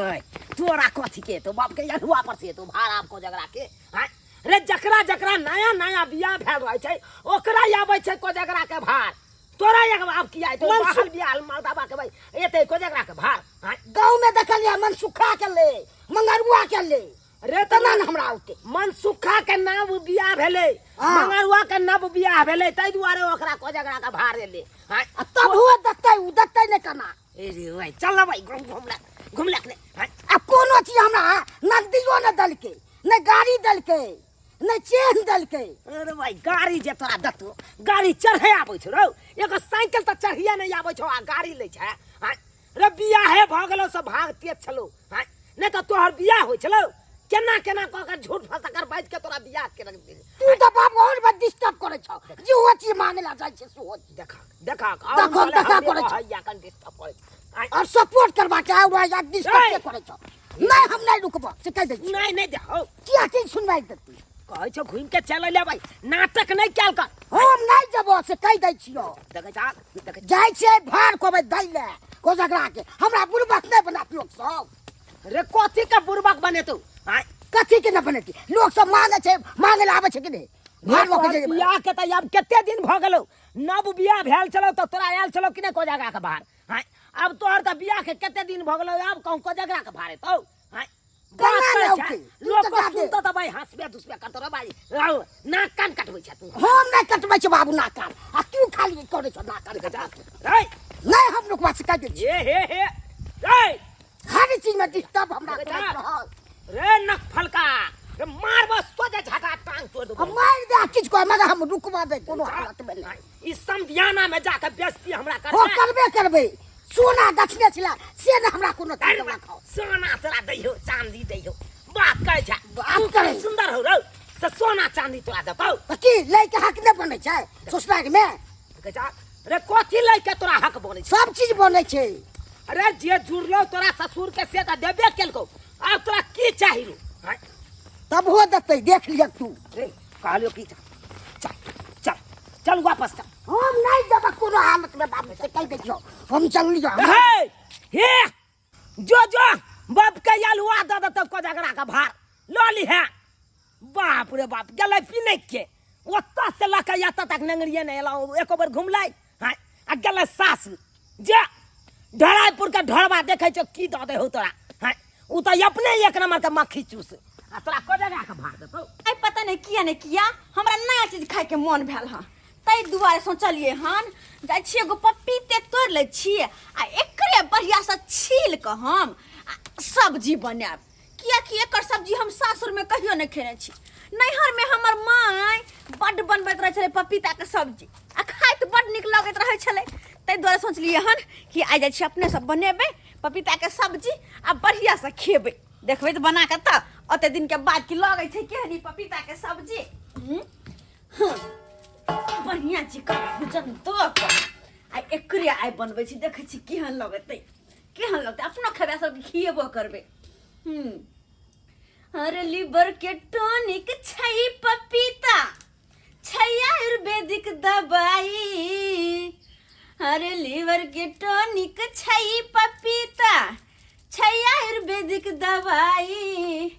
रे तोरा कथी के तो बाप के अनहुआ पर से तो भार आब कोजगरा के आँय? रे जकरा जकरा नया नया बियाह भेल रहै छै ओकरा आबै छै कोजगरा के भार तोरा एक आब किया एतौ बाहर बियाह मर्दाबा के भाई एतै कोजगरा के भार आँय? गाँव में देखलियै मनसुखा के ले मंगरुआ के ले रे तना ने हमरा औते मनसुखा के नव बियाह भेलै हाँ। मंगरुआ के नव बियाह भेलै ताहि दुआरे ओकरा कोजगरा के भार एलै आँय? आ तब हुए देखतै उ देखतै नहि केना ए रे भाई चल ना भाई घूम घूम ले घूम ले अपने आँय? आ कोनो चीज हमरा नगदियो ने देलकै नहि गाड़ी देलकै नहि चेन देलकै अरे भाई गाड़ी जे तोरा देतौ गाड़ी चढ़े आबै छौ रौ एगो साइकिल तऽ चढ़िए नहि आबै छौ आ गाड़ी लै छै आँय? रे बियाहे भऽ गेलौ से भाग तेज छलौ आँय? नहि तऽ तोहर बियाह होइ छलौ केना केना कऽ के झूठ फसकर बाजि के तोरा बियाह के रख देली तू तऽ बाप और बड़ डिस्टर्ब करै छौ जे हो चीज मांगे ला जाइ छै सेहो चीज। देखा देखा देखो, देखा करै छौ। हैया कन डिस्टर्ब करै छौ। आँय? और सपोर्ट करबा के आउ या डिस्टर्ब ए! के करै छौ नहि हम नहि रुकबो से कहि दै छी नहि नहि देखो किया चीज सुनवाई देती कहै छौ घुमि के चल अयले भाई नाटक नहि कयल कर हम नहि जेबो से कहि दै छियौ देखै छा देखै जाइ छियै भार कहबै दै ले कोजगरा के हमरा बुड़बक नहि बनात लोक सब रे कथी के बुड़बक बनेतौ आँय कथी के नहि बनेती लोक सब मांगे छै मांगे ले आबै छै कि नहि भार लऽ के जेबै बियाह के तऽ आब कते दिन भऽ गेलौ नव बियाह भेल छलौ तऽ तोरा आयल छलौ कि नहि कोजगरा के भार आँय आब तोहर तऽ बियाह के कते दिन भऽ गेलौ आब कहूँ कोजगरा के भार एतौ आँय केना बात करै नहि छै औतै? तू लोक तऽ जा दे। सुनतौ तऽ भाई हँसबे दुसबे करतौ रे भाई रौ नाक कान कटबै छै तू हम नहि कटबै छियै बाबू नाक कान आ तू खाली करै छौ नाक कान कटा रे नहि हम रुकबा से कहि दै छी हे हे हे रे हर चीज में डिस्टर्ब हमरा बेटा। करैत रहल रे नक फलका रे मारबो सोझे झटा टांग तोड़ देबो हम मारि दे किछु कह मगर हम रुकबा दे कोनो हालत में नहि ई समधियाना में जाके बेइज्जती हमरा हो करबे करबे करबै सोना गछने छला से ने हमरा कोनो चीज राखो सोना तोरा दैहो चांदी दैहो बात करै छै बात तू करै। कनी सुंदर हो रौ से सोना चांदी तोरा देतौ तऽ की लै के हक नहि बनै छै ससुरारि में देखै छा रे कथी लै के तोरा हक बनै छै सब चीज बनै छै अरे जे जुड़लो तोरा ससुर के से तऽ देबे केलकौ आब तोरा की चाही रो आँय? तब हो देतै देख लिअ तू रे कहलियो की चल चल चल चल वापस चल हम नहीं जब कोनो हालत में बाबू से कह देखियो हम चल लियो हे हे जो जो बाप के आलुआ दऽ देतौ कोजगरा के भार लऽ लिहे बाप रे बाप गेलै पिनैक के ओतऽ से लऽ कऽ एतऽ तक नंगरिये नहि एलहुँ एको बेर घुमलै हँ आ गेलै सासु जे ढराइपुर के ढोरबा देखै छौ की दऽ दै हौ तोरा हँ ओ तऽ अपने एक नंबर के मक्खी चूस आ तोरा कोजगरा के भार देतौ आइ पता नहीं किया नहीं किया हमरा नया चीज खाय के मन भेल हँ ताहि दुआरे सोचलिए हन जाइ छियै एगो पपीते तोड़ि लै छियै आ एकरे बढ़िआँसँ छील कऽ हम आ सब्जी बनायब कियाकि एकर सब्जी हम सासुरमे कहियो नहि खेने छी नैहरमे हमर माय बड्ड बनबैत रहै छलै पपीताके सब्जी आ खाइत बड्ड नीक लगैत रहै छलै ताहि दुआरे सोचलिए हन कि आइ जाइ छियै अपने सब बनेबै पपीताके सब्जी आ बढ़िआँसँ खेबै देखबै तऽ बना कऽ तऽ ओते दिनके बाद की लगै छै केहन ई पपीताके सब्जी हूँ हँ, बढ़िआँ चिकन भूजन दऽ कऽ आ एकरे आइ बनबै छी देखै छी केहन लगतै केहन लगतै अपनो खेबै सबके खिएबो करबै हूँ अरे लीवर के टॉनिक छै पपीता छै आयुर्वेदिक दवाई अरे लीवर के टॉनिक छै पपीता छै आयुर्वेदिक दवाई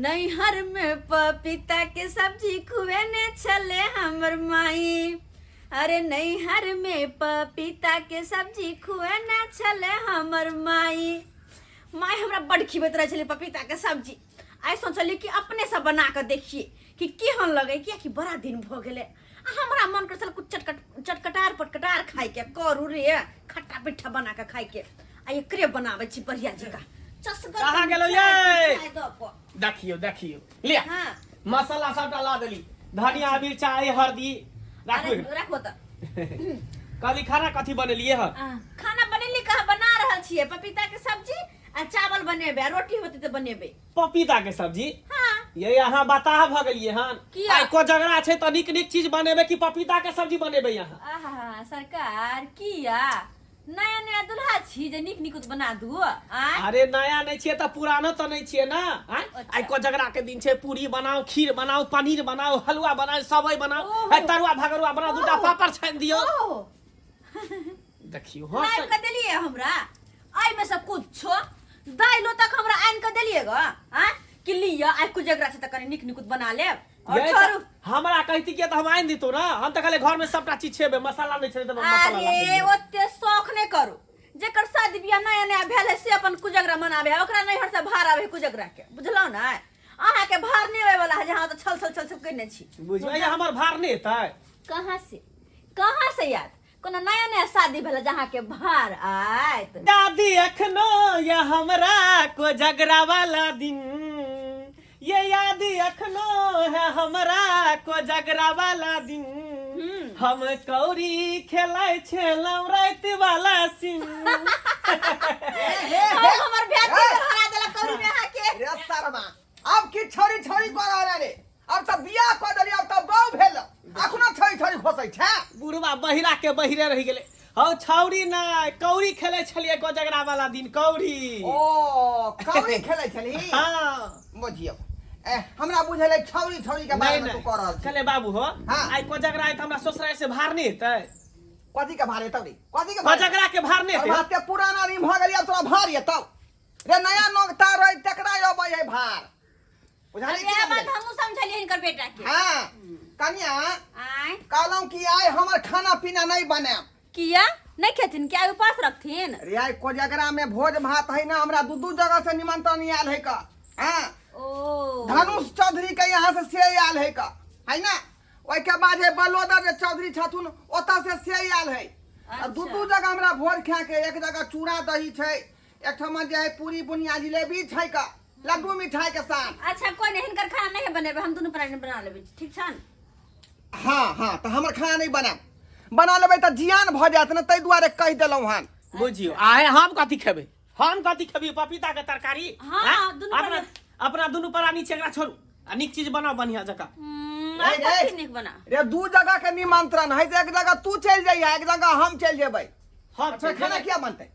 नैहर में पपीता के सब्जी खुएने छले हमर माई अरे नैहर में पपीता के सब्जी खुएने छले हमर माई माई हमरा बड खिबैत रहै छलै पपीता के सब्जी आइ सोचलियै कि अपनेसँ बना कऽ देखियै कि केहन लगै कियाकि बड़ा दिन भऽ गेलै आ हमरा मन करै छल कुछ चटकट चटकटार पटकटार खाइके करू रे खट्टा पिट्ठा बना कऽ खाइके आ एकरे बनाबै छी बढ़िया जकाँ चसगर कहाँ गेलौ यै? चाय दऽ कऽ। देखियौ देखियौ लिअ हाँ मसाला सबटा ला देली धनिया मिरचाई हल्दी राखू अरे राखो तऽ कहली खाना कथी बनेलिए हँ आ, खाना बनेली कहाँ बना रहल छियै पपीता के सब्जी आ चावल बनेबै आ रोटी होतै तऽ बनेबै पपीता के सब्जी हाँ ये अहाँ बताह भऽ गेलिए हन किया? आइ कोजगरा छै तऽ नीक नीक चीज बनेबै कि पपीता के सब्जी बनेबै अहाँ आहा सरकार किया नया नया दुल्हा छी जे नीक नीक बना दू आँय अरे नया नहि छियै तऽ पुरानो तऽ नहि छियै ने आँय अच्छा। आइ कोजगरा के दिन छै पूरी बनाउ खीर बनाउ पनीर बनाउ हलुआ बनाउ सबई बनाउ ओहो। आइ तरुआ भगरुआ बनाउ दूटा ओहो। पापड़ छानि दियौ ओहो देखियौ हँ लाइव के देलिए हमरा एहिमे से कुछो दाइलो तक हमरा देलिए ग आ कि लिअ आइ कुजगरा छै तऽ कनि नीक निकुत बना लेब और ये छोड़ू तऽ हमरा कहती के तऽ हम आनि दितौ ना हम तऽ कहले घर में सबटा चीज छेबे मसाला नहि छेबे तऽ मसाला ला अरे देलियै। ओते शौख नहि करू जेकर शादी बियाह नया नया भेल है से अपन कुजगरा मनाबे है ओकरा नैहर से भार आबे है कुजगरा के बुझलौ ने अहाँके भार नहि आबै वाला है जे अहाँ तऽ छल छल छल छल कयने छी बुझलियै हमर भार नहि एतै कहाँ से याद कोनो नया नया शादी भेल जहाँ के भार आयत दादी अखनो ये हमरा को झगड़ा वाला दिन ये याद अखनो है हमरा को झगड़ा वाला दिन हम कौड़ी खेलै छलहुँ राति वाला सिंह और हमर बेटी के हरा देलक करू में अहाँ के रे शर्मा अब की छोरी छोरी कर रहल रे अब तऽ बियाह कऽ देली अब तऽ बहू भेल अखनो छोरी छोरी खोसै छै बुढ़वा बहिरा के बहिरे रहि गेलै हौ छौरी नहि कौड़ी खेलै छलियै कोजगरा वाला दिन कौड़ी ओ कौड़ी खेलै छली हाँ बुझियौ ए हमरा बुझल है छौरी छौरी के बारे नहीं में तू कह रहल नहीं छी कहले बाबू हो हाँ। आइ कोजगरा आइ तऽ हमरा ससुराल से भार नहि हेतै कथी के भार एतौ रे कथी के भार कोजगरा के भार नहि हेतै तोरा ते पुराना रिम भऽ गेली अब तोरा भार एतौ रे नया नोकता रही तकरा अबै है भार बुझाली इएह कि बात नहि हमहूँ समझलियै हिनकर बेटा के हाँ कनिया आँय कहलहुँ कि आइ हमर खाना पीना नहीं बनायब किया नहीं खेथिन क्या उपास रखथिन रे आइ कोजगरा में भोज भात है ना हमरा दू दू जगह से निमंत्रण आयल है का हाँ ओ धनुष चौधरी के यहाँ से से आयल है का है ना ओहिके बाद है बलोदर जे चौधरी छथुन ओतऽ से से आयल है आ दू दू जगह हमरा भोज खा के एक जगह चूड़ा दही छै एकठमा जे है पूरी बुनिया जिलेबी छै का लड्डू मिठाई के साथ अच्छा कोई नहीं हिनकर खाना नहीं बनेबै हम दुनू प्राणी बना लेबै ठीक छन हाँ हाँ तऽ हमर खाना नहीं बनायब बना लेबै तऽ जियान भऽ जायत ने ताहि दुआरे कहि देलहुँ हन बुझियौ आए हम कथी खेबै हम कथी खेबै पपीता के तरकारी हाँ, आँय? दुनू अपना प्राणी- अपना दुनू प्राणी छै एकरा छोड़ू आ नीक चीज बनाउ बढ़िया जकाँ आइ रे, रे। कथी नीक बना रे दू जगह के निमंत्रण है तऽ एक जगह तू चलि जइहा एक जगह हम चलि जेबै हम अच्छा चलि खाना जेबै। किया बनतै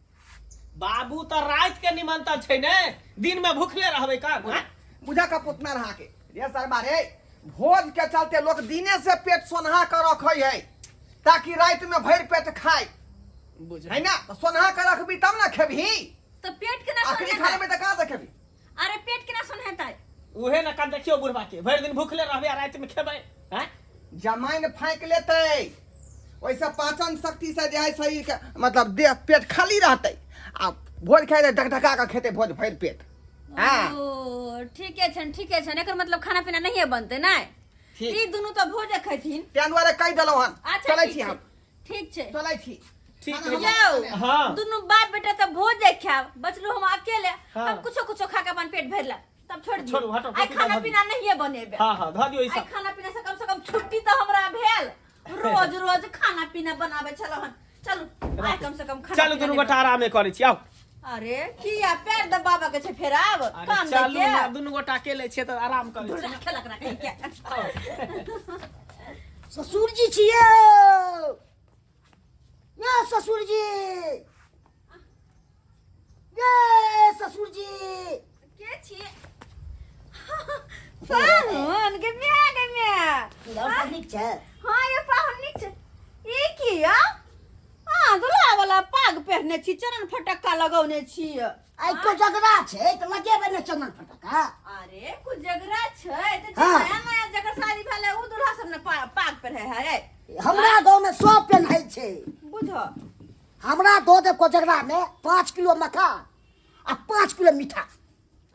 बाबू तऽ राति के निमंत्रण छै ने दिन में भूखले रहबै का आँय? बुझा का पुतना रहा के रे शर्मा रे भोज के चलते लोग दिने से पेट सोन्हा के रखे है ताकि रात में भरि पेट खाए बुझ है ना तो सोन्हा के रखबी तब ना खेबही तो पेट केना अखनी खा सोन्हेतै लेबै तऽ कहाँ से खेबही अरे पेट केना सोन्हेतै उहे ने कन देखियौ बुढ़बा के भरि दिन भूखले रहबै आ राति में खेबै आँय? जमाइन फाँकि लेतै ओहिसँ पाचन शक्ति से जे है शरीर के मतलब देह पेट खाली रहतै आ भोज खाइ ढकढका कऽ खेतै भोज भरि पेट हाँ ओ ठीके छन ठीके छन एकर मतलब खाना पीना नहिए बनतै नै ठीक। ई दुनू तऽ भोजे खैथिन ताहि दुआरे कहि देलहुँ हन अच्छा चलै ठीक छी छै हम ठीक छै चलै छी ठीक खाना है। हम यौ हाँ। दुनू बाप बेटा तऽ भोजे खायब बचलू हम अकेले हाँ। हम कुछो कुछो खा के अपन पेट भरि लेब तब छोड़ दियौ छोड़ू, हटो, आइ पपीता खाना धऽ दियौ। पीना नहिए बनेबै हाँ हाँ धऽ दियौ ई आइ सब खाना पीना से कम से कम छुट्टी तऽ हमरा भेल रोज रोज खाना पीना बनाबै छलहुँ हन चलू आइ कम से कम खाना चलू पीना दुनू नहि गोटा आरामे करै छी आउ अरे किया पैर दबाबऽ के छै फेर आब अरे कान चलू दै ना के दुनू गोटा अकेले छियै तऽ आराम करै छी खेलक रखै के ससुर जी छियै ये ससुर जी ये ससुर जी के छी पाहुन गे म्या गे म्या और सब नीक छै हाँ ये पाहुन नीक छै ई की या हाँ दुल्हा वाला पाग पहिरने छी चरण फटक्का लगौने छी आइ कोजगरा छै तऽ लगेबै ने चंदन फटक्का अरे कुजगरा छै तऽ जे हाँ। नया नया जकर शादी भेल है उ दुल्हा सब ने पाग पहिरे है हमरा गाँव में सब पेन्है छै बुझ हमरा दऽ देब कोजगरा में 5 किलो मखान आ 5 किलो मीठा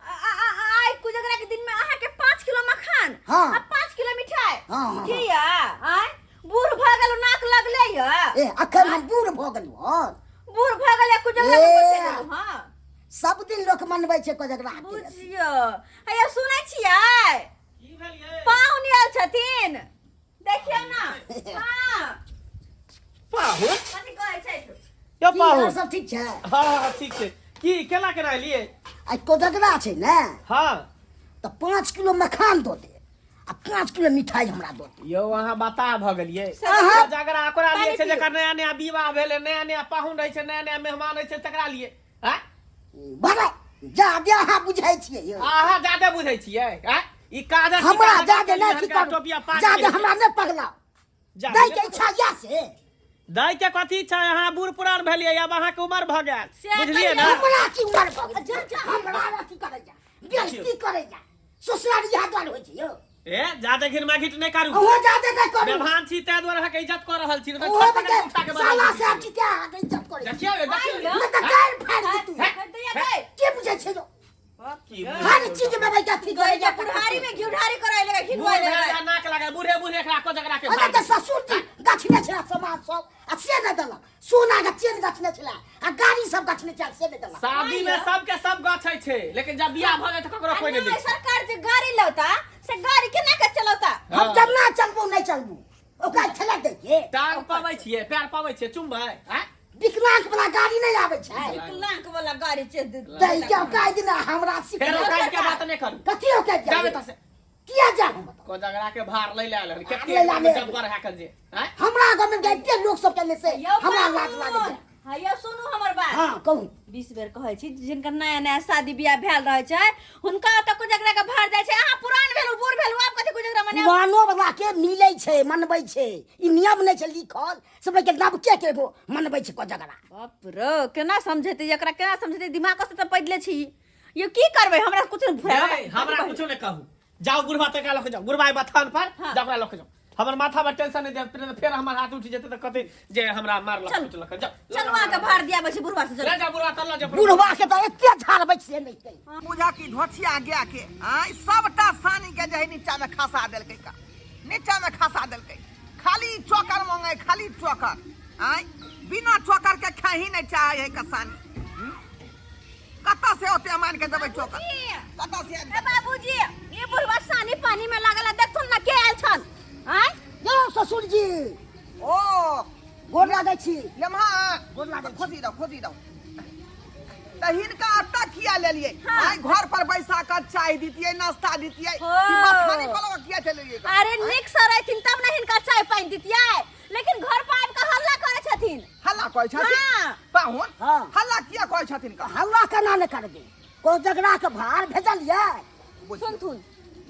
आइ कुजगरा के दिन में अहाँ के 5 किलो मखान हाँ। आ 5 किलो मिठाई हाँ, हाँ, की या आय बूढ़ भऽ गेल नाक लगले या ए अखन हम बूढ़ भऽ गेलहुँ हन बूढ़ भऽ गेल कुजगरा के ए। बैठे गेलहुँ हँ सब दिन लोक मनबै छै कोजगरा के। बुझियो हैया सुनै छियै की भेल यै पाहुन आयल छथिन देखियौ ना हाँ पाहुन कथी कहै छै यौ की पाहुन और सब ठीक छै हाँ हाँ ठीक छै की केना केना एलियै आइ कोजगरा छै ने हाँ तऽ 5 किलो मखान दऽ दे आ 5 किलो मिठाई हमरा दऽ दे यौ अहाँ बता भऽ गेलियै अहाँ- जगरा ओकरा लिए पानि छै पियू। जकर नया नया विवाह भेलै नया नया पाहुन रहै छै नया नया मेहमान रहै छै तकरा लिए आँय बड़ा जादे अहाँ बुझै छियै यौ अहाँ जादे बुझै छियै आँय ई काजर हमरा टीका लगा जादे के नहि लिए की हनका करू टोपिया पाग जादे के- हमरा नहि पगलाउ जादे दै के इच्छा या से दै के कथी छै अहाँ बूढ़ पुरान भेलियै आब अहाँके उमर भऽ गेल से बुझलियै ने हमरा की उमर भऽ गेल जा, जा। हमरा अथी करै जा बेइज्जती करैया ससुराल इएह दुआरे होइ छै यौ। ए जादे घिन माघिट नहि करू। ओहो जादे नहि करू। बेभान छी ताहि दुआरे अहाँके इज्जत कऽ रहल छी, नहि तऽ ओहो छोट बटे उठा के बना साला दै साहब छी। छी तें अहाँके इज्जत करै छी। देखियौ देखियौ। नहि तऽ गारि फाड़ि देतू। दैया गई। की बुझै छै यौ? की हर चीज में बैठा थी गई जा बुढ़ारी में घी ढारी कराय लगा घी बूढ़ लगा। भेल जा नाक लगा बूढ़े बूढ़े एकरा कोजगरा के अरे भार। तऽ ससुर जी गछने छला सामान सब आ से नहि देलक, सोना के चेन गछने छला आ गाड़ी सब गछने छला से नहि देलक। शादी में सबके सब गछै छै, लेकिन जब बियाह भऽ जाइ तऽ ककरो कोई नहि दै छै। सरकार जे गाड़ी लौता से गाड़ी केना के चलौता? हम जब ना चलबू नहि चलबू ओकरा छला दैके। टांग पबै छियै, पैर पबै छियै, चुमबै आँय? विकलांग वाला गाड़ी नहीं आबै छै। विकलांग वाला गाड़ी छै। दै के ओकरा दिन हमरा फेर सिखल। ओकाद के बात नहि करू। कथी ओकाद जाबे जाबे तऽ से किया जा हम बताउ? कोजगरा के भार लै ले आयल हन कते लै ले आयल। जब्बर है कन जे आँय? हमरा गाँव में एते लोक सब चले से यौ हमरा लाज बाबू, लागे छै। हाँ यौ सुनू हमर बात। हाँ कहू। 20 बेर कहै छी जिनकर नया नया शादी बियाह भेल रहै छै हुनका ओतऽ कोजगरा के भार जाइ छै। अहाँ पुरान भेलु बूढ़ भेलु आब कथी कोजगरा मनायब? पुरानो वाला के मिलै छै मनबै छै, ई नियम नहि छै लिखल, सब के नबके के एगो मनबै छै कोजगरा। बाप रो केना समझेतै एकरा, केना समझेतै? दिमाग से तऽ पैदले छी यो। की करबै? हमरा कुछ नहि फुराय। नहीं, हमरा कुछो नहि कहू। जाउ बुढ़वा तक लऽ के जाउ, बुढ़वा बथान पर हाँ। जाउ ओकरा लऽ के जाउ। हमर माथा पर टेंशन नहि देब, फेर हमर हाथ उठि जेतै तऽ कहतै जे हमरा मारलक चलू। कुचलक। जाउ चलू अहाँके भार दियाबै छी बुढ़वा से। चलू ले जाउ बुढ़वा तर लऽ जाउ। बुढ़वा के तऽ एते झाड़बै से नहि कहि। बुझा की ढोठिया गया के आय सबटा सानी के जे है नीचा में खसा देलकै का, नीचा में खसा देलकै। खाली चोकर मांगे, खाली चोकर। आय बिना चोकर के खाही नहीं चाहे है का सानी। कतऽ से ओते मान के देबै चोकर? कतऽ से? ए बाबूजी, ई बुढ़वा सानी पानी में लागल है, देखथुन ना के आयल छन। आय यौ ससुर जी। ओ गोर लागै छी। लेमहा गोर लागै छी। खोजी दौ, खोजी दौ। तऽ हिनका एतऽ किया लेलियै? हाँ। आइ घर पर बैसा कऽ चाय दितियै, नाश्ता दितियै, हो। ई बथानी पर लऽ कऽ किया चलेलियै? अरे नीक से रहथिन तब ने हिनका चाय पानि दितियै, लेकिन घर पर आबि कऽ हल्ला करै छथिन। हल्ला करै छथिन? हाँ। पाहुन हाँ। हल्ला किया करै छथिन का? हल्ला केना नहि करबै? कोजगरा के भार भेजलियै। सुनथुन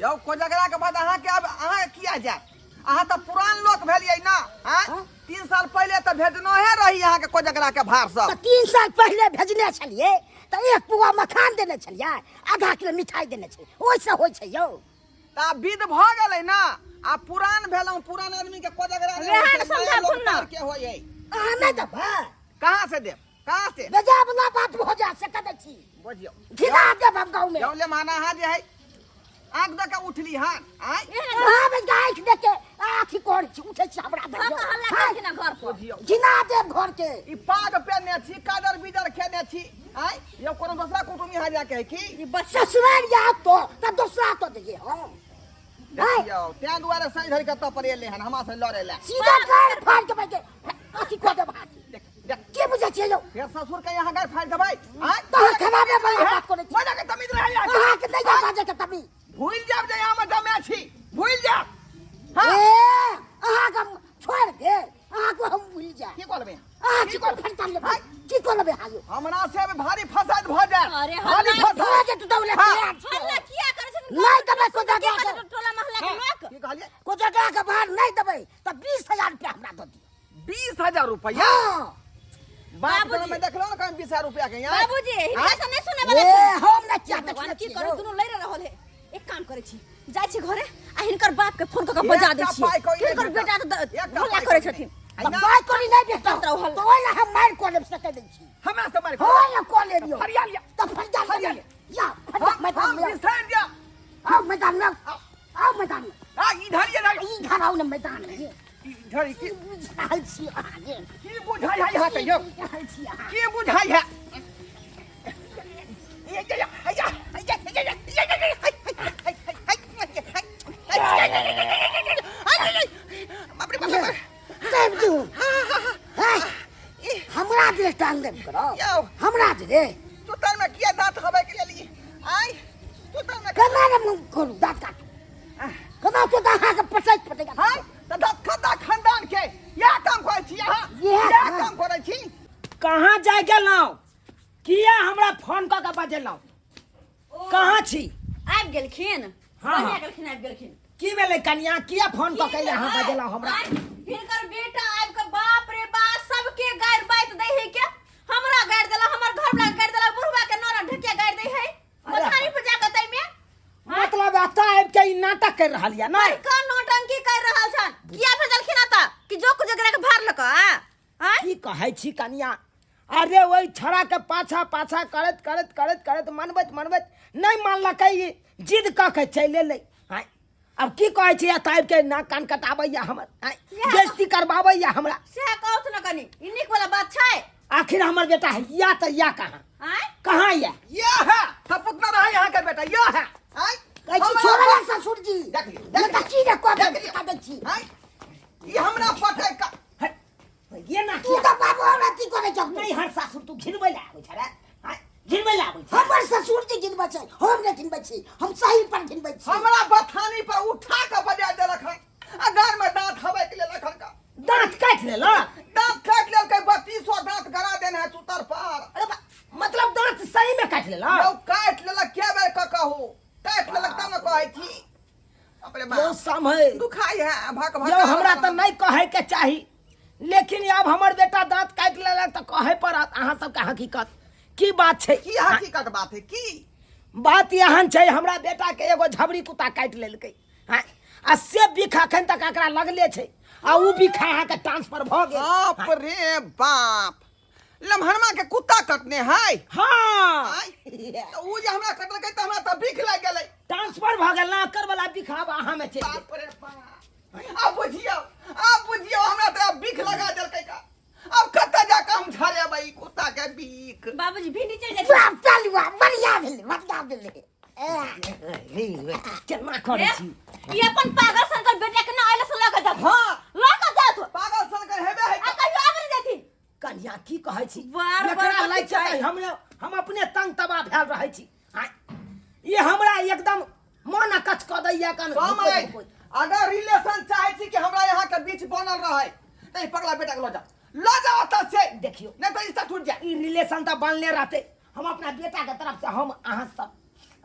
यौ, कोजगरा के बाद अहाँके आब अहाँ किया जायब? अहाँ तऽ पुरान लोक भेलियै ना। आँय? हाँ। 3 साल पहिले तऽ भेजनोहे रही अहाँके कोजगरा के भार सब। तऽ 3 साल पहिले भेजने छलियै तऽ 1 पुआ मखान देने छलियै, आधा किलो मिठाई देने छलियै, ओहिसँ होइ छै यौ। तऽ आब विध भऽ गेलै ना, आब पुरान भेलहुँ, पुरान आदमी के कोजगरा नहि होइ वएह छै, ने नया समझाथुन लोक ना। के होइ है। अहाँ नहि देबै? कहाँ से देब, कहाँ से? बेजा वाला बात भऽ जाय से कह दै छी। बुझियौ घिना देब हम गाँव में। यौ ले माना अहाँ जे है आँख दऽ के उठली हन आँय? हाँ बस आँखि देख के अथी करै छी, उठै छी हमरा घर दऽ के हल्ला हाँ, करथिन घर पर। बुझियौ घिना देब घर के। ई पाग पेने छी, काजर बिजर खेने छी आँय? यौ कोनो दोसरा कुटुम यहाँ जाके है की? ई बच्चा ससुराल जायब तो तऽ दोसरा तो जइए हम। देखियौ तें दुआरे सही धरि कतऽ पर एलै हन हमरा से लड़ै लए। सीधा गाड़ फाड़ के बैठे अथी कऽ देब हाथ। देख देख की बुझै छियै यौ? फेर ससुर के यहाँ गाड़ फाड़ि देबै आँय? तोहर खराबे वाला बात करै छी। मजा के तमीज रहै यहाँ। अहाँके नहि जा बाजै के तमीज। भूलि जायब जे यहाँ जमे छी, भूलि जायब। हाँ। ए अहाँके हम छोड़ि देब, अहाँके हम भूलि जायब। की कहलबै? अहाँ की कर फटका लेबै? की कऽ लेबै हायो? हमरा से अब भारी फसाद भऽ जायत। अरे भारी हल्ला फसाद। भऽ जेतै तऽ ओले हाँ। तैयार छियै। हल्ला किया करै छथिन? नहि देबै कोजगरा की के। करतै टोला मोहल्ला के लोक? की कहलियै? कोजगरा के भार नहि देबै तऽ 20,000 रुपया हमरा दऽ दियौ। 20,000 रुपया? हाँ। बाप बाबूजी। में देखलहुँ ने कहीं 20,000 रुपया के यहाँ। बाबूजी हिनका से नहीं सुने वाला ए छी। हम नहि किया भगवान देखने की छियै करू, यौ। दुनू लड़ि रहल है। एक काम करै छी, जाइ छी घरे आ हिनकर बाप के फोन कऽ के बजा दै एकटा छी। पाइ कोइ नहि हिनकर भेटत। बेटा तऽ एकटा हल्ला पाइ करै कोइ छथिन। नहि। तऽ पाइ कौड़ी नहि भेटत तब तऽ हल्ला। तऽ ओहि लए हम मारि कऽ लेब सकै दै छी। हमरा से मारि हँ यौ कऽ लेब यौ। फरिया लिअ। तऽ फरिया फरिया लिअ। या फरिया हम मैदान हम में आउ। बिसरि जायब। आउ मैदान में आउ। आउ मैदान में। आ इधर इधर इधर आउ ने मैदान में। इधर की बुझाइ छी अहाँ ये। की बुझाइ है यहाँ के यौ? बुझाइ छी अहाँ। की बुझाइ है? देव दू। हैं? हमरा दे टांग देब करो। यौ। हमरा दे। चुतर में किया दांत हबै के लेली? आय चुतर में केना ने मुँह करू दाँत काटू? केना तो अहाँके पटैक पटैक। हाय तऽ दस खद्दा खानदान के इएह काम करै छी अहाँ, इएह इएह काम। काम करै छी। कहाँ जाय गेलहुँ? किया हमरा फोन कऽ के बजेलहुँ? कहाँ छी? आबि गेलखिन। हाँ, बढ़िया हाँ। गेलखिन, आबि गेलखिन। की भेलै कनिया? किया फोन कऽ के यहाँ बजेलहुँ हमरा? आइ हिनकर बेटा आबि कऽ बाप रे बाप सबके गारि बाइत दै है के। हमरा गारि देला, हमर घर वाला के गारि देला, बुढ़वा के नौरा ढकिया गारि दै है। अरे मथानी पर जाकऽ तैमे। कर रहल या नहीं? बड़का नौटंकी कर रहल छन। किया भेजलखिन एतऽ कि जो कोजगरा के भार लऽ कऽ आ आँय? की कहै छी कनिया, अरे ओहि छड़ा के पाछा पाछा करैत करैत करैत करैत मनबैत मनबैत नहि मानलकै, ई जिद कऽ के चलि एलै। आँय, आब की कहै छी, एतऽ आबि के नाक कान कटाबैया हमर, आँय, बेइज्जती करबाबैया हमरा। सएह कहू ने कनी, ई नीक वाला बात छै? आखिर हमर बेटा है या तऽ या कहाँ? आँय? कहाँ या? यह है सपुतना रहे यहाँ के बेटा, यह है। आय कहै छी हमरा छोड़ो ना ससुर जी। देख लियौ, नहि देख तऽ की ने कऽ देख देब, लियौ। कऽ दै छी। आय ई हमरा पटै का हट, ये ना तू किया तऽ बाबू हमरा की करै छौ? नहीं हर सासुर तू घिनबै लए आबै छे रे, आँय, घिनबै लए आबै छे। हमर ससुर जी घिनबै छै, हम नहि घिनबै छी, हम सही पर घिनबै छी। हमरा बथानी पर उठा के बजा देलक हन आ घर में दांत हबैक लेलक हन का। दांत काटि लेलक? दांत काटि लेलकै, 32 दांत गड़ा देने है सुतर पर। अरे बा, मतलब दांत सही में काटि लेलक? यौ काटि लेलक, के बेर के कहू, काटि लेलक तब ने कहै छी। अपने बाप यौ समय दुखाइ है भक भक। यौ हमरा तऽ नहि कहै के चाही, लेकिन आब हमर बेटा दांत काटि लेलक तऽ कहै पड़त अहाँ सबके हकीकत की बात छै। की हकीकत बात है? की बात एहन छै, हमरा बेटा के एगो झबरी कुत्ता काटि लेलकै, आँय, आ से बिख अखन तक एकरा लगले छै, आ उ बिख अहाँके ट्रांसफर भऽ गेल। बाप रे बाप, लम्हरमा के कुत्ता कटने है? हाँ। आँय, तऽ उ जे हमरा कटलकै तऽ हमरा तऽ बिख लागि गेलै। ट्रांसफर भऽ गेल ना, एकर वाला बिख आब अहाँ में चलि गेल। बाप रे बाप, आब बुझियौ, आब बुझियौ, हमरा तऽ आब बिख लगा देलकै का। आब कतऽ जा कऽ हम झरेबै ई कुत्ता के बिख? बाबूजी भिंडी चलि जाइ। वाह चलू, वाह, बढ़िया भेलै, बढ़िया भेलै। केना करै छी ई अपन पागल सनकर बेटा के ना आइले से लऽ के जात। हाँ। लऽ के जात। पागल सनकर हेबे है। आ कहियो आबि नहि जाथिन। कन्या की कहै छी, बार बार एकरा कथी लागि छै? हम अपने तंग तबाह भेल रहै छी। आँय, ई हमरा एकदम मन अकच कऽ दैया कन। समय अगर रिलेशन चाहे छी कि हमरा यहाँ के बीच बनल रहे तऽ ई पगला बेटा के लऽ जाओ, लऽ जाओ ओतऽ से। देखियौ। नहि तऽ रिश्ता टूट जाए। ई रिलेशन तऽ बनले रहतै। हम अपना बेटा के तरफ से हम अहाँ सब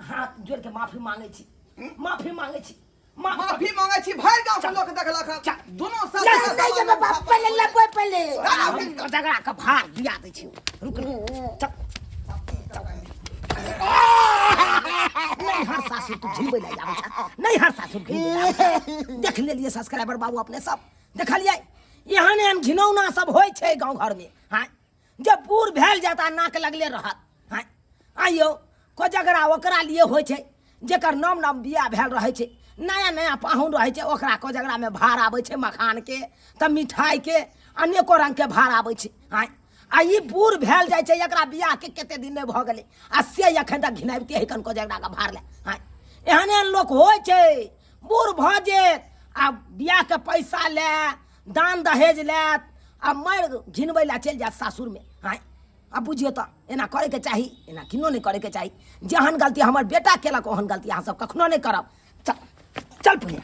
हाथ जोड़ के माफी मांगे छी, माफी मांगे छी, माफी मांगे छी। भरि गांव के लोक देखलक हन। चल। दुनू चल, नहि जेबै बाप, पहिले लेबै पहिले। हम झगड़ा के भार दिया दै छी, रुक न। चल नहीं हर सासुर तू घिनबै लए आबै छ, नहीं हर सासुर घिनबै लए आबै छ। देख लेलियै सब्सक्राइबर बाबू, अपने सब देखलियै एहन एहन घिनौना सब होइ छै गाँव घरमे। हाँ, जब बूढ़ भेल जाता नाक लगले रहत। हाँ आइयो कोजगरा ओकरा लिए होइ छै जेकर नव नव बियाह भेल रहै छै, नया नया पाहुन रहै छै, ओकरा कोजगरामे भार आबै छै मखानके तऽ मिठाइके अनेको रङ्गके भार आबै छै। आँय, आ ई बूढ़ भेल जाइ छै, एकरा बियाहके कते दिन नहि भऽ गेलै आ से एखन तक घिनाबिते है कन कोजगराके भार लए। आँय, एहन एहन लोक होइ छै, बूढ़ भऽ जेत आ बियाहके पैसा लए दान दहेज लेत आ मारि घिनबै लए चलि जायत सासुरमे। आँय, आब बुझियौ तऽ एना करैके चाही? एना किनो नहि करैके चाही। जेहन गलती हमर बेटा केलक ओहन गलती अहाँ सब कखनो नहि करब। चल चल पुनिया।